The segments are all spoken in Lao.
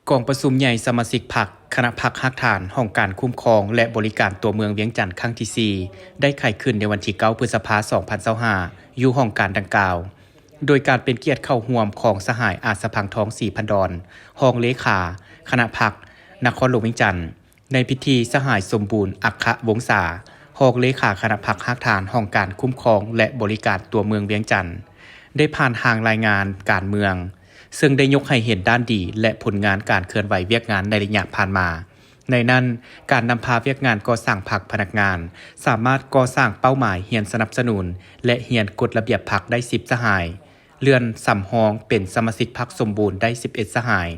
ກອງປະຊຸມໃຫຍ່ສະມາຊິກພັກ ຄະນະພັກຮາກຖານຫ້ອງການຄຸ້ມຄອງ ແລະ ບໍລິການຕົວເມືອງວຽງຈັນ ຄັ້ງທີສີ່ ໄດ້ໄຂຂຶ້ນໃນວັນທີເກົ້າ ພຶດສະພາ ສອງພັນຊາວຫ້າ ຢູ່ຫ້ອງການດັ່ງກ່າວ, ໂດຍການເປັນກຽດເຂົ້າຮ່ວມຂອງສະຫາຍ ອາດສະພັງທອງ ສີພັນດອນ ຮອງເລຂາຄະນະພັກນະຄອນຫຼວງວຽງຈັນ. ໃນພິທີ, ສະຫາຍ ສົມບູນ ອັກຄະວົງສາ ຮອງເລຂາຄະນະພັກຮາກຖານຫ້ອງການຄຸ້ມຄອງ ແລະ ບໍລິການຕົວເມືອງວຽງຈັນ ໄດ້ຜ່ານຮ່າງລາຍງານການເມືອງ, ເຊິ່ງໄດ້ຍົກໃຫ້ເຫັນດ້ານດີ ແລະ ຜົນງານການເຄື່ອນໄຫວວຽກງານໃນໄລຍະຜ່ານມາ. ໃນນັ້ນ, ການນຳພາວຽກງານກໍ່ສ້າງພັກພະນັກງານ ສາມາດກໍ່ສ້າງເປົ້າໝາຍຮຽນສະໜັບສະໜູນ ແລະ ຮຽນກົດລະບຽບພັກໄດ້ສິບສະຫາຍ, ເລື່ອນສຳຮອງເປັນສະມາຊິກພັກສົມບູນໄດ້ສິບເອັດສະຫາຍ,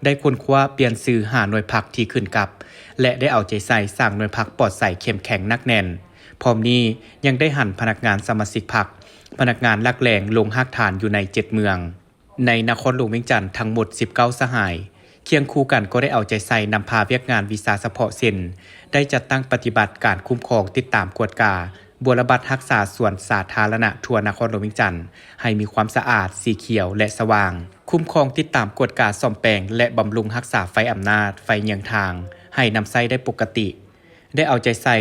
ໄດ້ຄົ້ນຄວ້າປ່ຽນຊື່ຫາໜ່ວຍພັກທີ່ຂຶ້ນກັບ ແລະ ໄດ້ເອົາໃຈໃສ່ສ້າງໜ່ວຍພັກປອດໃສເຂັ້ມແຂງໜັກແໜ້ນ. ພ້ອມນີ້ຍັງໄດ້ຫັນພະນັກງານສະມາຊິກພັກ, ພະນັກງານຫຼັກແຫຼ່ງລົງຮາກຖານຢູ່ໃນເຈັດເມືອງ ໃນນະຄອນຫຼວງວຽງຈັນທັງໝົດສິບເກົ້າສະຫາຍ. ຄຽງຄູ່ກັນກໍໄດ້ເອົາໃຈໃສ່ນຳພາວຽກງານວິຊາສະເພາະ ເຊັ່ນ ໄດ້ຈັດຕັ້ງປະຕິບັດການຄຸ້ມຄອງ, ຕິດຕາມ, ກວດກາ, ບົວລະບັດຮັກສາສວນສາທາລະນະທົ່ວນະຄອນຫຼວງວຽງຈັນ ໃຫ້ມີຄວາມສະອາດ, ສີຂຽວ ແລະ ສະຫວ່າງ, ຄຸ້ມຄອງ, ຕິດຕາມ, ກວດກາ, ສ້ອມແປງ ແລະ ບຳລຸງຮັກສາໄຟອຳນາດ, ໄຟເຍືອງທາງ ໃຫ້ນຳໃຊ້ໄດ້ປົກກະຕິ, ໄດ້ເອົາໃຈໃສ່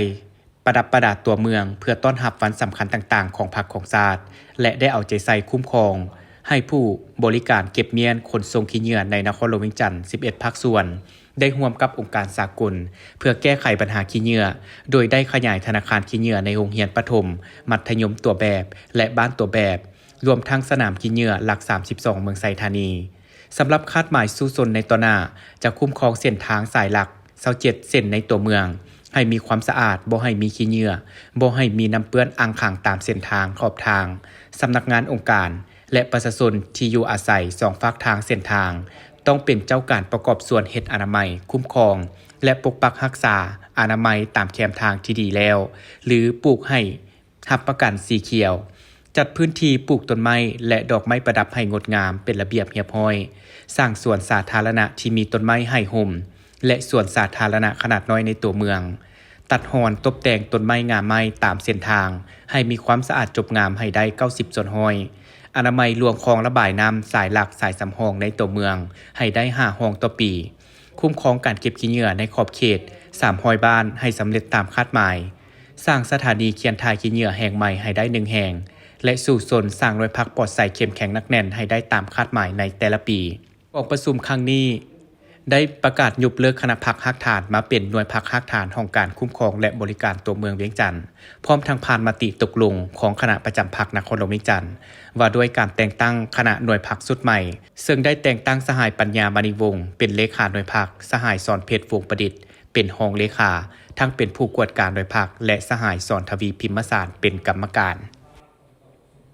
ປະດັບປະດາຕົວເມືອງເພື່ອຕ້ອນຮັບວັນສຳຄັນຕ່າງໆຂອງພັກຂອງຊາດ ແລະ ໄດ້ເອົາໃຈໃສ່ຄຸ້ມຄອງໃຫ້ຜູ້ບໍລິການເກັບມ້ຽນຂົນສົ່ງຂີ້ເຫຍື້ອໃນນະຄອນຫຼວງວຽງຈັນສິບເອັດພາກສ່ວນ ໄດ້ຮ່ວມກັບອົງການສາກົນ ເພື່ອແກ້ໄຂບັນຫາຂີ້ເຫຍື້ອ ໂດຍໄດ້ຂະຫຍາຍທະນາຄານຂີ້ເຫຍື້ອໃນໂຮງຮຽນປະຖົມ, ມັດທະຍົມຕົວແບບ ແລະ ບ້ານຕົວແບບ, ລວມທັງສະໜາມຂີ້ເຫຍື້ອຫຼັກສາມສິບສອງ ເມືອງໄຊທານີ. ສຳລັບຄາດໝາຍສູ້ຊົນໃນຕໍ່ໜ້າ ຈະຄຸ້ມຄອງເສັ້ນທາງສາຍຫຼັກຊາວເຈັດເສັ້ນໃນຕົວເມືອງ ໃຫ້ມີຄວາມສະອາດ, ບໍ່ໃຫ້ມີຂີ້ເຫຍື້ອ, ບໍ່ໃຫ້ມີນ້ຳເປື້ອນອັ່ງຂັງຕາມເສັ້ນທາງຂອບທາງ. ສຳນັກງານອົງການ ແລະ ປະຊາຊົນທີ່ຢູ່ອາໄສສອງຟາກທາງເສັ້ນທາງ ຕ້ອງເປັນເຈົ້າການປະກອບສ່ວນເຮັດອະນາໄມ, ຄຸ້ມຄອງ ແລະ ປົກປັກຮັກສາອະນາໄມຕາມແຄມທາງທີ່ດີແລ້ວ ຫຼື ປູກໃຫ້ ຮັບປະກັນສີຂຽວ, ຈັດພື້ນທີ່ປູກຕົ້ນໄມ້ ແລະ ດອກໄມ້ປະດັບໃຫ້ງົດງາມເປັນລະບຽບຮຽບຮ້ອຍ, ສ້າງສວນສາທາລະນະທີ່ມີຕົ້ນໄມ້ໃຫ້ຮົ່ມ ແລະ ສວນສາທາລະນະຂະໜາດນ້ອຍໃນຕົວເມືອງ, ຕັດຮອນຕົບແຕ່ງຕົ້ນໄມ້ງາໄມ້ຕາມເສັ້ນທາງໃຫ້ມີຄວາມສະອາດຈົບງາມໃຫ້ໄດ້ເກົ້າສິບສ່ວນຮ້ອຍ, ອະນາໄມລວງຄອງລະບາຍນ້ຳສາຍຫຼັກສາຍສຳຮອງໃນຕົວເມືອງໃຫ້ໄດ້ຫ້າຫ້ອງຕໍ່ປີ. ຄຸ້ມຄອງການເກັບຂີ້ເຫຍື້ອໃນຂອບເຂດສາມຮ້ອຍບ້ານໃຫ້ສຳເລັດຕາມຄາດໝາຍ, ສ້າງສະຖານີຄຽນຖ່າຍຂີ້ເຫຍື້ອແຫ່ງໃໝ່ໃຫ້ໄດ້ໜຶ່ງແຫ່ງ ແລະ ສູ້ຊົນສ້າງໜ່ວຍພັກປອດໃສເຂັ້ມແຂງໜັກແໜ້ນໃຫ້ໄດ້ຕາມຄາດໝາຍໃນແຕ່ລະປີ. ກອງປະຊຸມຄັ້ງນີ້ໄດ້ປະກາດຍົກເລີກຄະນະພັກຮາກຖານມາເປັນໜ່ວຍພັກຮາກຖານຫ້ອງການຄຸ້ມຄອງ ແລະ ບໍລິການຕົວເມືອງວຽງຈັນ, ພ້ອມທັງຜ່ານມະຕິຕົກລົງຂອງຄະນະປະຈຳພັກນະຄອນຫຼວງວຽງຈັນ ວ່າດ້ວຍການແຕ່ງຕັ້ງຄະນະໜ່ວຍພັກຊຸດໃໝ່, ເຊິ່ງໄດ້ແຕ່ງຕັ້ງສະຫາຍ ປັນຍາ ມະນີວົງ ເປັນເລຂາໜ່ວຍພັກ, ສະຫາຍ ສອນເພັດ ວົງປະດິດ ເປັນຮອງເລຂາ, ທັງເປັນຜູ້ກວດກາໜ່ວຍພັກ ແລະ ສະຫາຍ ສອນທະວີ ພິມມະສານ ເປັນກຳມະການ.